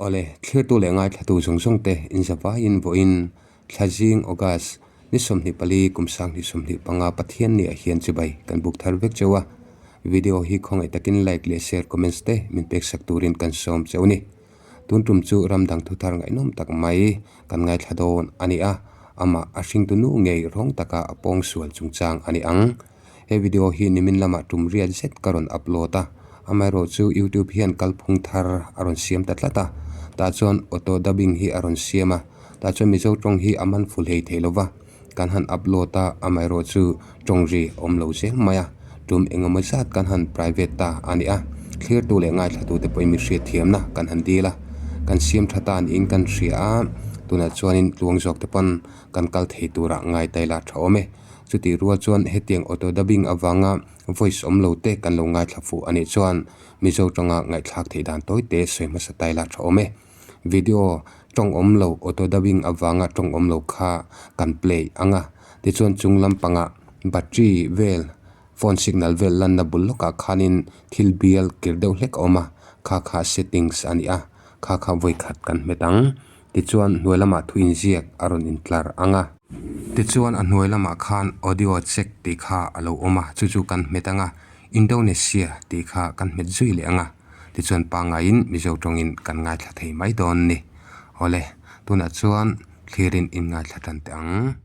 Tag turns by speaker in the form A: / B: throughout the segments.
A: Awle, thlirtu leh ngaithlatu zawng zawng te inzavaiin vawiin Thlazing, August, ni 24 kum 2025 Pathian niah hian chibai kan buk thar vek cheu a. Video hi khawngaih takin like leh share comments te min pek sak turin kan sawm cheu a ni. Tun tum chu ram dang thuthar ngaihnawm tak mai kan ngaithla dawn a ni a, amah a hringtu nu ngei rawng taka a pawng sual chungchang a ni ang. He video hi nimin lamah tum riat zet ka rawn upload a, amaherawh chu YouTube hian kalphung thar a rawn siam ta tlat a, tah chuan auto dubbing hi a rawn siam a, tah chuan Mizo tawng hi a man fu hlei thei lova, kan han upload a, amaherawh chu tawng ri a awm lo zel mai a, tum engemaw zat kan han private ta a ni a, thlirtu leh ngaithlatute pawhin mi hriatthiamna kan han dil a, kan siam tha ta niin kan hria a, tunah chuanin tluang zawk te pawn kan kal thei turah ngai ta ila tha awm e. Chutih rual chuan hetiang auto dubbing avanga voice awm lo te kan lo ngaithla fuh a nih chuan Mizo tanga ngaihthlak theih dan tawi te sawi hmasa ta ila tha awm e. Video tawng awm lo auto dubbing avanga tawng awm lo kha kan play ang a, tichuan chung lampangah battery vel phone signal vel lanna bul lawkah khanin thil bial kir deuh hlek a awm a, kha kha settings a ni a, kha kha vawikhat kan hmet ang. Tichuan hnuai lamah thu inziak a rawn intlar ang a. Tichuan a hnuai lamah khan audio check tih kha a lo awm a, chu chu kan hmet ang a, Indonesia tih kha kan hmet zui leh ang a, tichuan pangaiin Mizo tawngin kan ngaithla thei mai dawn ni. Awle, tunah chuan thlirin inngaithla tan teh ang.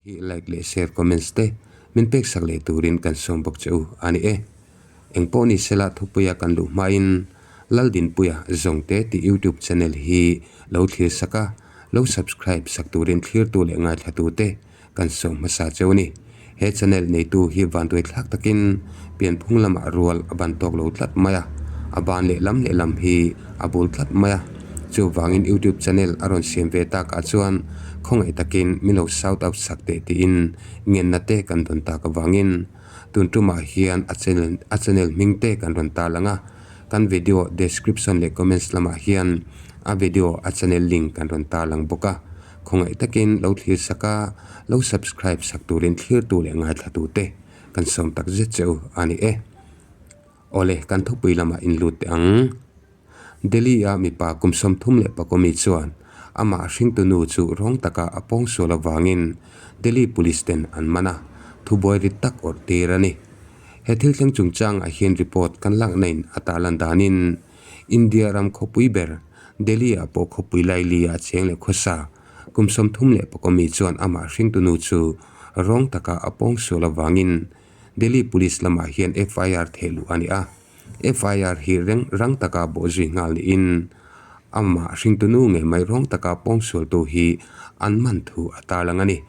A: Hi like leh share comments te min pek sak leh turin kan sawm bawk che u a ni e. Engpawh ni sela thupuia kan luh hmain Laldinpuia Zawngte tih youtube channel hi lo thlir sak a, lo subscribe sak turin thlirtu leh ngaithlatu te kan sawm hmasa che u ni. He channel neitu hi vanduai thlak takin pianphung lamah rual a ban tawk lo tlat mai a, a ban lehlam lehlam hi a bul tlat mai a, chuvangin youtube channel a rawn siam ve takah chuan khawngaih takin min lo shout out sak teh tiin ngenna te kan dawn tak avangin tun tumah hian a channel a channel hming te kan rawn tar lang a, kan video description leh comments lamah hian a video a channel link kan rawn tar lang bawk a, khawngaih takin lo thlir sak a, lo subscribe sak turin thlirtu leh ngaithlatu te kan sawm tak zet che u a ni e. Awle, kan thupui lamah in lut teh ang. Delhi-a mipa kum 34 mi chuan amah hringtu nu chu rawng taka a pawngsual avangin Delhi Police ten an man a, thubuai rit tak awrh tir a ni. He thil thleng chungchangah hian report kan lakna in a tarlan danin India ram khawpui ber Delhi-ah pawh khawpui laili-a cheng leh khawsa kum 34 mi chuan amah hringtu nu chu rawng taka a pawngsual avangin Delhi Police lamah hian FIR theh luh a ni a, FIR hi reng rang taka bawhzui nghal niin amah hringtunu ngei mai rawng taka pawngsualtu hi an man thu a tarlang a ni.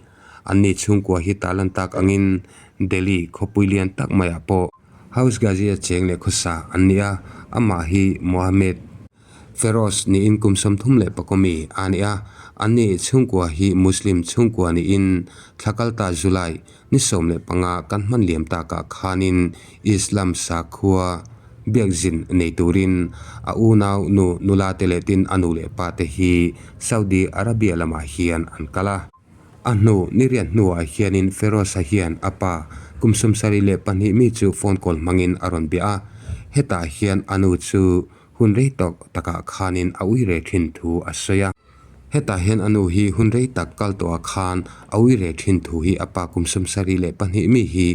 A: Anni chhungkua hi tarlan tak angin Delhi khawpui lian tak maiah pawh House Ghazi a cheng leh khawsa an ni a, amah hi Mohammed Feroz niin kum 34 mi a ni a, anni chhungkua hi Muslim chhungkua niin thla kalta July ni 15 kan hman liam takah khanin Islam sakhua biakzin nei turin a unau nu nula te leh tin a nu leh pa te hi Saudi Arabia lamah hian an kal a. A hnu ni riat hnuah hianin Feroz-a hian a pa kum 72 mi chu phone call hmangin a rawn bia a, hetah hian a nu chu hun rei tawk takah khanin a ui re thin thu a sawi a. Hetah hian a nu hi hun rei tak kal tawhah khan a ui re thin thu hi a pa kum 72 mi hi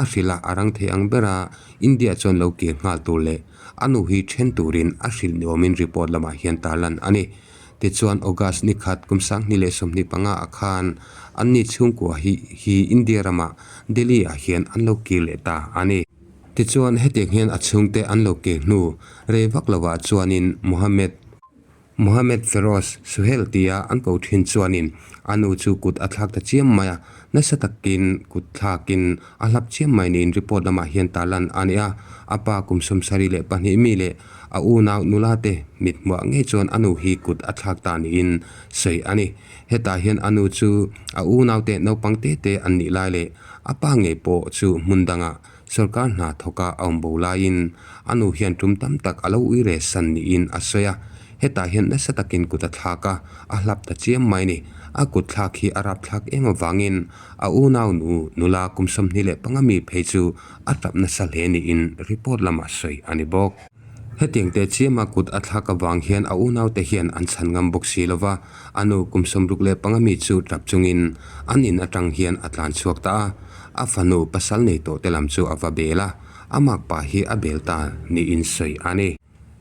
A: a hrilh a, a rang thei ang bera India chuan lo kir nghal tur leh a nu hi then turin a hrilh ni awmin report lamah hian tarlan a ni. Tichuan August ni khat kum 2025 ah khan anni chhungkua hi hi India ramah Delhi ah hian an lo kir leh ta a ni. Tichuan hetiang hian a chhungte an lo kir hnu rei vak lovah chuanin Mohammed Mohammed Feroz Suhel tia an ko thin chuanin a nu chu kut a thlak ta chiam mai a, nasa takin kut thlakin a hlap chiam mai niin report lamah hian tarlan a ni a, a pa kum 72 mi leh A unau nula te mit hmuah ngei chuan a nu hi kut a thlak ta niin sawi a ni. Hetah hian a nu chu a unau te naupang te te an nih lai leh a pa ngei pawh chu hmun dangah sawrkar hna thawka a awm bo laiin a nu hian tum tam tak a lo ui re san niin a sawi a. Hetah hian nasa takin kut a thlak a, a hlap ta chiam mai ni. A kut thlak hi a rapthlak em avangin a unau nu nula kum 25 mi phei chu a tap nasa hle niin report lamah sawi a ni bawk. Hetiang teh chiama kut a thlak avang hian a unaute hian an chhan ngam bawk si lo va, a nu kum 65 mi chu tap chungin an in atang hian a tlan chhuak ta a. A fanu pasal nei tawh te lam chu a va bel a, a makpa hi a bel ta niin sawi a ni.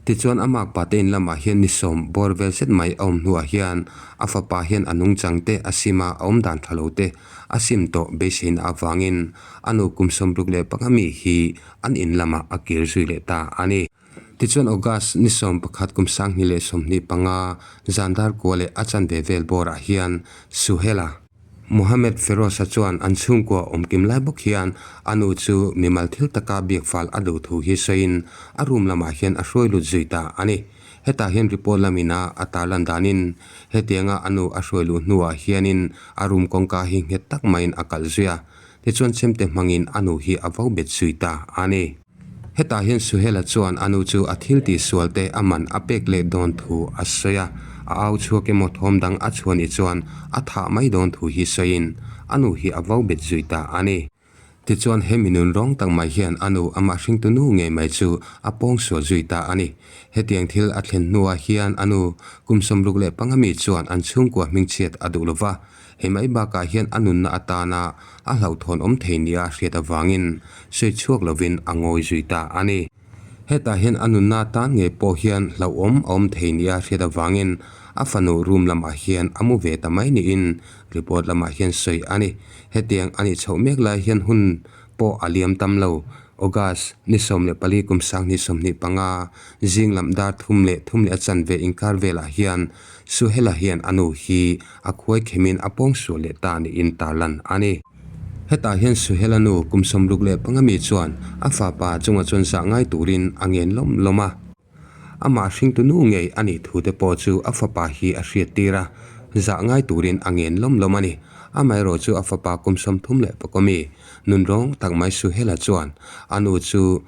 A: Tichuan a makpa te in lamah hian ni sawm bawr vel zet mai a awm hnuah hian a fapa hian a nungchang te a sim a, a awm dan tha lo te a sim tawh beiseina avangin a nu kum 65 mi hi an in lamah a kir zui leh ta a ni. Tichuan August ni 11 kum 2025 zan dar kua leh a chanve vel bawrah hian Suhela, Mohammed Feroz-a chuan an chhungkua awmkim lai bawk hian a nu chu mimal thil taka biak fal a duh thu hi sawiin a room lamah hian a hruai lut zui ta a ni. Hetah hian report lamin a a tarlan danin hetianga a nu a hruai luh hnuah hianin a room kawngka hi nghet tak maiin a kalh zui a, tichuan chemte hmangin a nu hi a vo bet zui ta a ni. Hetah hian Suhela chuan a nu chu a thil tih sual te a man a pek leh dawn thu a sawi a, a au chhuak emaw thawm dang a chhuah nih chuan a thah mai dawn thu hi sawiin a nu hi a vo bet zui ta a ni. Tichuan he minun rawng tak mai hian a nu amah hringtu nu ngei mai chu a pawng sual zui ta a ni. Hetiang thil a thlen hnuah hian a nu kum 65 mi chuan an chhungkua hmingchhiat a duh lova, Hei mai bakah hian a nunna atana a hlauhthawn awm thei nia a hriat avangin sawi chhuak lovin a ngawi zui ta a ni. Hetah hian a nunna atan ngei pawh hian hlauhawm a awm thei nia a hriat avangin a fanu room lamah hian a mu ve ta mai niin report lamah hian sawi a ni. Hetiang a nih chhoh mek lai hian hun pawh a liam tam lo. August ni 14 kum 2025 zing lam dar thum leh thum leh a chanve inkar velah hian Suhela hian a nu hi a khuai khemin a pawng sual leh ta niin tarlan a ni. Hetah hian Suhela nu kum 65 mi chuan a fapa chungah chuan zah ngai turin a ngen lawm lawm a. Amah hringtu nu ngei a nih thu te pawh chu a fapa hi a hriat tir a, zah ngai turin a ngen lawm lawm a ni. Amaherawh chu a fapa kum 35 mi nunrawng tak mai Suhela chuan a nu chu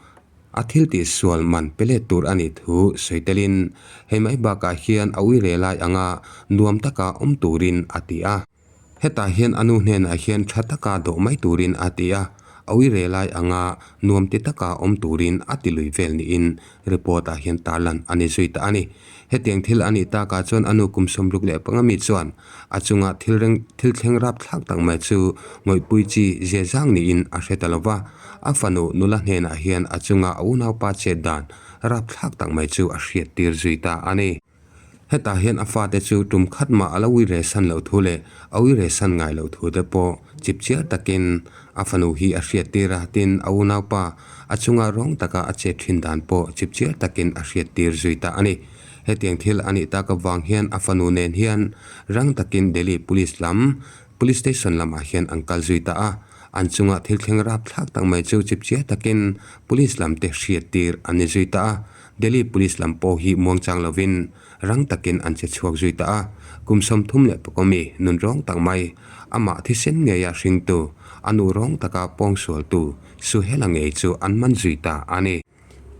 A: A thil tih sual man pe let tur a nih thu sawi telin hei mai bakah hian a ui re lai anga nuam taka awm turin a ti a. Hetah hian a nu hnenah hian tha taka dawh mai turin a ti a, a ui re lai anga nuam ti taka awm turin a ti lui vel niin report ah hian tarlan a ni zui ta a ni. Hetiang thil a nih takah chuan a nu kum 65 mi chuan a chunga thil reng thil thleng rap thlak tak mai chu ngawihpui chi zia zang niin a hre ta lo va, a fanu nula hnenah hian a chunga a unaupa chet dan rap thlak tak mai chu a hriat tir zui ta a ni. Hetah hian a fate chu tum khat mah a lo ui re san loh thu leh a ui re san ngai loh thu te pawh chip chiar takin a fanu hi a hriat tir a, tin a unaupa a chunga rawng taka a chet thin dan pawh chip chiar takin a hriat tir zui ta a ni. Hetiang thil a nih tak avang hian a fanu nen hian rang takin Delhi Police lam, Police Station lamah hian an kal zui ta a. An chunga thil thleng rap thlak tak mai chu chipchia takin Police lam te hriat tir an ni zui ta a. Delhi Police lam pawh hi muangchang lovin rang takin an che chhuak zui ta a. Kum 35 mi nun rawng tak mai, amah thisen ngeia hringtu, a nu rawng taka pawngsualtu Suhela ngei chu an man zui ta a ni.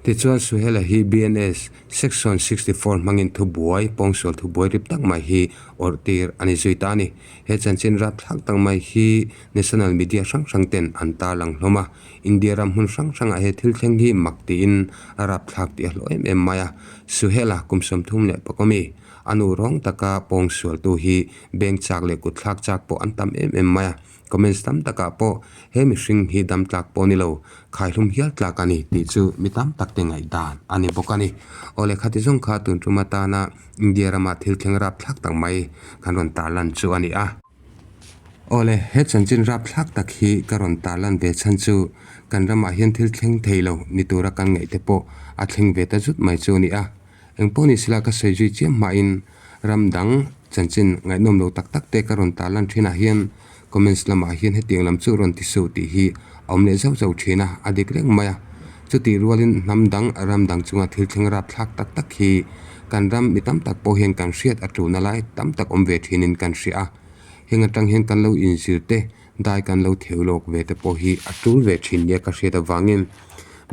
A: Tichuan Suhela hi BNS Section 64 hmangin thubuai, pawngsual thubuai rip tak mai hi awrh tir a ni zui ta a ni. He chanchin rapthlak tak mai hi national media hrang hrang ten an tarlang hlawm a. India ram hmun hrang hrangah he thil thleng hi mak tiin a rapthlak tih a hlawh em em mai a. Suhela kum 35 mi, a nu rawng taka pawngsualtu hi beng chak leh kutthlak chak pawh an tam em em mai a. Comments tam takah pawh he mihring hi dam tlak pawh ni lo, khaihlum hial tlak a ni tih chu mi tam tak te ngaihdan a ni bawk a ni. Aw lehkha ti zawng kha tun tum atana India rama thil thleng rap thlak tak mai kan rawn tarlan chu a ni a. Aw le, he chanchin rap thlak tak hi ka rawn tarlan ve chhan chu kan ramah hian thil thleng thei lo ni tura kan ngaih te pawh a thleng ve ta zut mai chu a ni a. Engpawh ni sela ka sawi zui chiam hmain ram dang chanchin ngaihnawm lo tak tak te ka rawn tarlan thinah hian comments lamah hian hetiang lam chu rawn ti suh tih hi a awm leh zauh zauh thin a, a dik reng mai a. Chutih rualin hnam dang ram dang chunga thil thleng rapthlak tak tak hi kan ram mi tam tak pawh hian kan hriat a tulna lai tam tak awm ve thinin kan hria a. Heng atang hian kan lo inzir te dai kan lo theu lawk ve te pawh hi a tul ve thin nia ka hriat avangin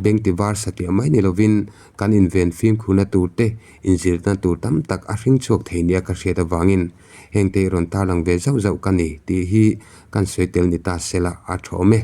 A: beng ti var satliah mai ni lovin Kan inven fimkhurna tur te, inzirna tur tam tak a hring chhuak thei nia ka hriat avangin hengte i rawn tarlang ve zauh zauh ka ni tih hi kan sawi tel ni ta sela a tha awm e.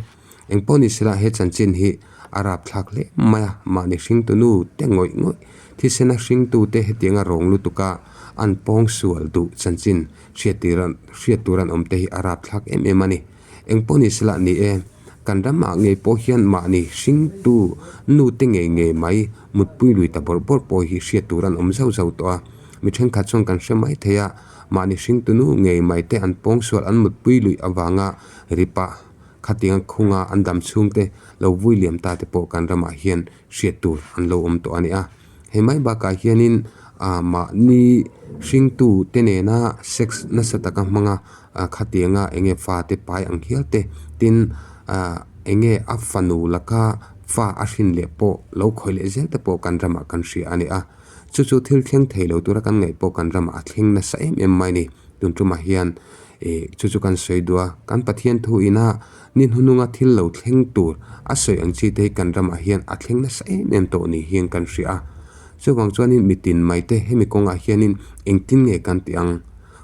A: Engpawh ni sela he chanchin hi a rapthlak hle mai a, mahni hringtu nu te ngawih ngawih Thisena hringtute hetianga rawng lutuka an pawng sual duh chanchin hriattir hriat tur an awm te hi a rapthlak em em a ni. Engpawh ni sela ni e, kan ramah ngei pawh hian mahni hringtu nu te ngei ngei mai mutpui lui ta bawrh bawrh pawh hi hriat tur an awm zauh zauh tawh a. Mi thenkhat chuan kan hre mai thei a, mahni hringtu nu ngei mai te an pawng sual an mutpui luih avanga ripah khatiang khunga an dam chhungte lo vui liam ta te pawh kan ramah hian hriat tur an lo awm tawh a ni a. Hei mai bakah hianin ah mahni hringtu te nena sex nasa taka hmanga ah khatianga eng nge fa te pai ang hial te tin ah eng nge a fanu laka fa a hrin leh pawh lo khawih leh zel te pawh kan ramah kan hria a ni a. Chu chu thil thleng thei lo tura kan ngaih pawh kan ramah a thleng nasa em em mai a ni. Tun tumah hian ih chu chu kan sawi duh a, kan Pathian thu ina ni hnununga thil lo thleng tur a sawi ang chi te hi kan ramah hian a thleng nasa em em tawh ni hian kan hria a. Chuvang chuanin mitin mai te hemi kawngah hianin engtin nge kan tih ang?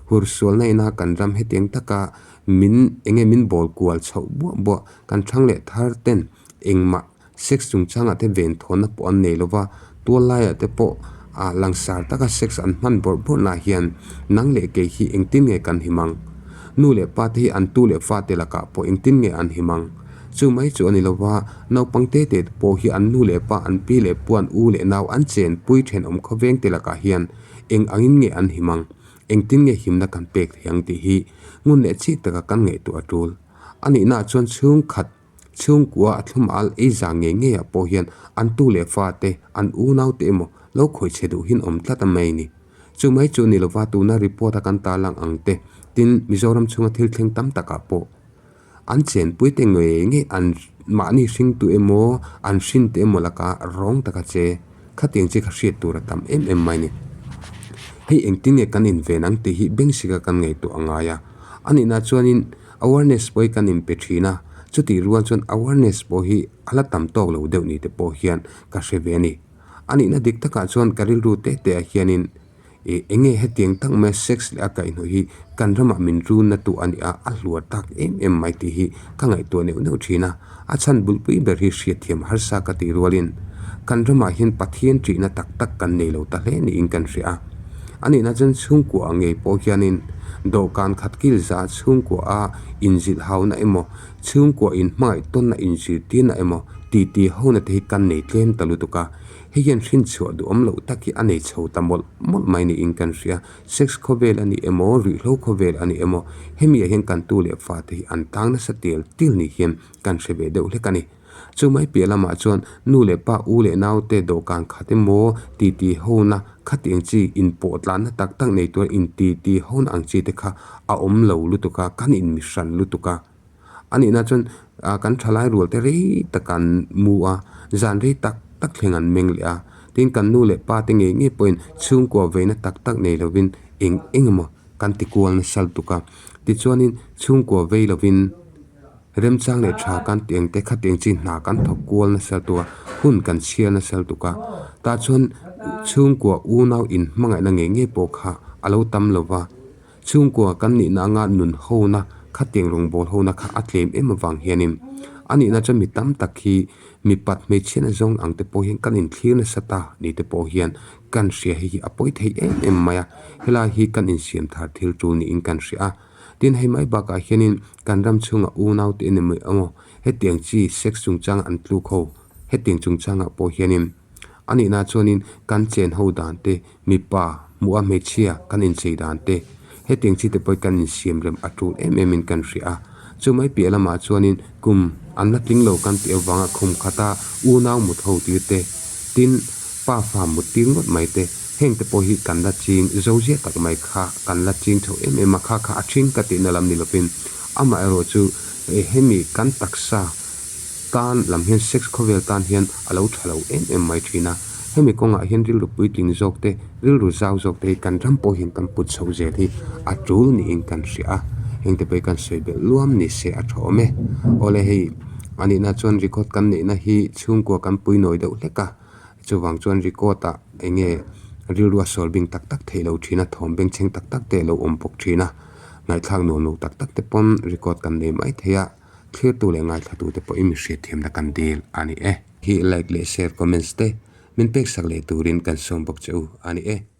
A: Hur sualna ina kan ram hetiang taka min enge min bawl kual chhoh buah buah kan thang leh thar ten engmah Sex chungchangah te venthawnna pawh an nei lova, tual laiah te pawh ah langsar taka sex an hman bawrh bawrhnaah hian nang leh kei hi engtin nge kan him ang? Nu leh pa te hi an tu leh fate lakah pawh engtin nge an him ang? Chu mai chu a ni lova, naupang te te pawh hi an nu leh pa, an pi leh pu, an u leh nau, an chenpui thenawm khawveng te lakah hian eng angin nge an him ang? Engtin nge himna kan pek thei ang tih hi ngun leh chik taka kan ngaihtuah a tul. A nihnaah chuan chhungkhat Chhungkua a thlum al ei zang ngei ngeiah pawh hian an tu leh fate, an unaute emaw lo khawih chhe duh hin awm tlat a mai ni. Chu mai chu ni lova tuna report a kan tarlang ang te, tin Mizoram chhunga thil thleng tam takah pawh an chenpui te ngei ngei an mahni hringtu emaw an hrinte emaw laka rawng taka che khatiang chi kha hriat tur a tam em em mai ni. Hei engtin nge kan inven ang tih hi beng sika kan ngaihtuah a ngai a, a nihna chuanin Awareness pawh hi kan inpe thin a, chutih rual chuan awareness pawh hi a la tam tawk lo deuh ni te pawh hian ka hre ve a ni. A nihna dik takah chuan ka rilru teh teh ah hianin ih eng nge hetiang tak mai sex leh a kaihhnawh hi kan ramah min run na tu a ni a, a hluar tak em em mai tih hi ka ngaihtuah neuh neuh thin a. A chhan bulpui ber hi hriatthiam harsa ka tih rualin kan ramah hian Pathian ṭihna tak tak kan nei lo ta hle niin kan hria a. A nihna chuan chhungkua ngei pawh hianin dawhkan khat kil za chhungkua a inzilh hauna emaw, chhungkua inhmangaih tawnna inzirtirna emaw titi hona te hi kan nei tlem ta lutuk a. Hei hian hrinchhuah duhawm loh tak hi a nei chho ta mawlh mawlh mai niin kan hria. Sex khawvel a ni emaw, ruihhlo khawvel a ni emaw, hemi ah hian kan tu leh fate hi an tang nasa tel til ni hian kan hre ve deuh hlek a ni. Chu mai piah lamah chuan nu leh pa, u leh naute dawhkan khat emaw titi hona khatiang chi inpawh tlanna tak tak nei tura intiti hona ang chi te kha a awm lo lutuk a, kan inmihran lutuk a. A nihna chuan ah kan thalai rual te rei tak an mu a, zan rei tak tak thleng an meng leh a, tin kan nu leh pa te ngei ngei pawhin chhungkua veina tak tak nei lovin eng eng emaw kan ti kual nasa lutuk a. Tichuanin chhungkua vei lovin remchang leh tha kan tih ang te khatiang chi hna kan thawk kual nasa lutuk a, hun kan chhiar nasa lutuk a, tah chuan chhungkua unau inhmangaihna ngei ngei pawh kha a lo tam lova. Chhungkua kan nihna anga nun hona khatiang rawngbâwl hona kha a tlem em avang hianin a nihna chuan mi tam tak hi mipat hmeichhiatna zawng ang te pawh hian kan inthlir nasa ta ni te pawh hian kan hria hei hi a pawi thei em em mai a, helai hi kan insiam thar thil tul niin kan hria a. Tin, hei mai bakah hianin kan ram chhunga unaute emaw emaw hetiang chi sex chungchanga an tluk ho hetiang chungchangah pawh hianin A nihna chuanin kan chen ho dan te, mipa, hmuh a hmeichhia kan inchei dan te, hetiang chi te pawh hi kan insiam rem a tul em em in kan hria a. Chu mai piah lamah chuanin kum an la tling lo kan tih avanga khum khata unau mut ho tir te, tin pa fa mut tir ngawt mai te, heng te pawh hi kan la ching zo zia tak mai kha kan la ching chho em em a, kha kha a ṭhing ka tihna lam ni lovin amaherawh chu hemi kan taksa Tan lam hian sex khawvel tan hian a lo tha lo em em mai thin a, hemi kawngah hian rilru puitling zawk te, rilru zau zawk te hi kan ram pawh hian kan put chho zel hi a tul niin kan hria a, hengte pawh hi kan sawi belh luam ni se a tha awm e. Awle hei a nihna chuan record kan neihna hi chhungkua kan pui nawi deuh hlek a, chuvang chuan record ah eng nge rilru a sawl bing tak tak theih lo thin a, thawm bengchheng tak tak te a lo awm bawk thin a, ngaihthlak nuam lo tak tak te pawn record kan nei mai thei a. Thlirtu leh ngaithlatute pawhin mi hriatthiamna kan dil a ni e. Hi like leh share comments te. min pek sak leh turin kan sawm bawk che u a ni e.